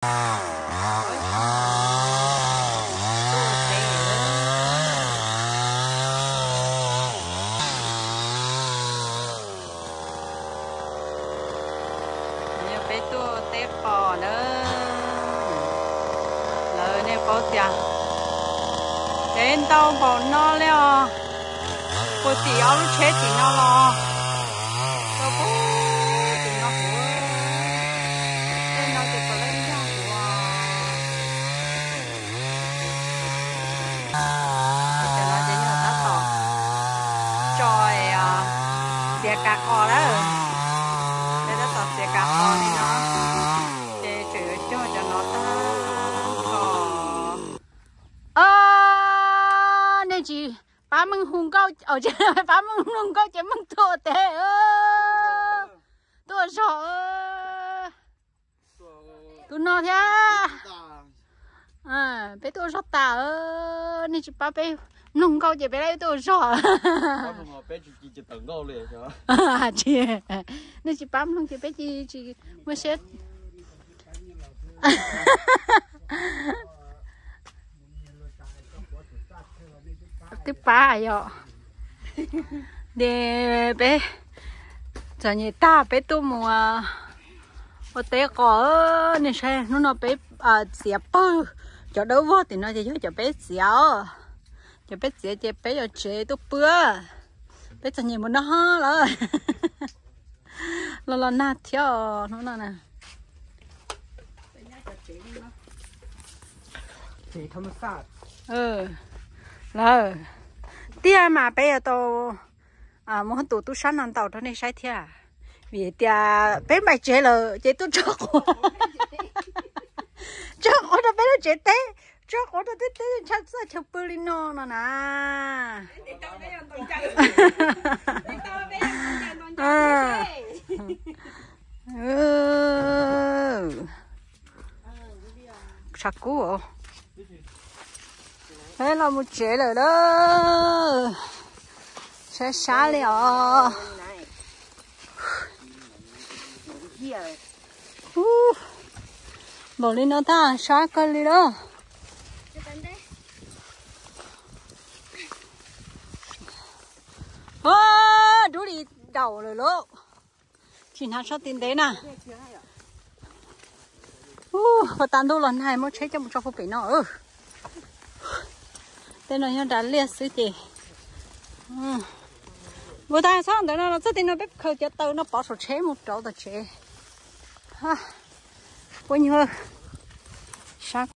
Yog peb tuaj teb qos na, lawv nej paub tias teb ntau npaum no li os. Puag tim ob lub tsheb tim no los rau puag tim no hauv, tej no ces puas laj ncaj hauv. Cov no ces yog tab tom tso txiav kav qos lawm, ces tab tom txiav kav qos li no, ces tseem yuav cog cov no tag nrho. Nej tsis pab Meej hu nkauj, pab Meej hu nkauj ces Meej tuaj ua teb, tuaj ua zog. Tus no thiab, peb tuaj ua zog tas, nej tsis pab peb mloog nkauj ces peb lawv tuaj ua zog. Tsis, nej tsis pab mloog ces peb cia tsis muaj siab. Twb pab yom. Ces peb txom nyem tag peb tuaj mus ua teb qos, nej saib hnub no peb txiav pawg, cov dawb vog tim no ces yog cov peb txiav os. Cov peb txiav ces peb yuav tsev tuaj pw. Peb txom nyem mus noj lawm. Los los nag thiab os hnub no na. Lawm, tiag mas peb yuav tau muab tus tub sab no ntaus rau nej saib thiab. Vim tias peb npaj tsev lawm ces tuaj tso quav, tso quav rau peb lub tsev teb, tso quav rau peb teb chaw txaj chaw pw li no no na. Tshav kub, peb los mus tsev lawm lauj. Sab sab li os. Npaum li no tag sab kawg li lauj. Dub li daus lawm lauj. Tsis hnav tshaj ti ntev na. Ua tas ntuj los nag muab tsheb coj mus tso puag pem no. Tej no nyob nram liaj xwb ces. Ua tas txhob ntawd no los txog ti no peb khaws cov taws no pov saum tsheb mus rauv tom tsev. Puab nyuag sab.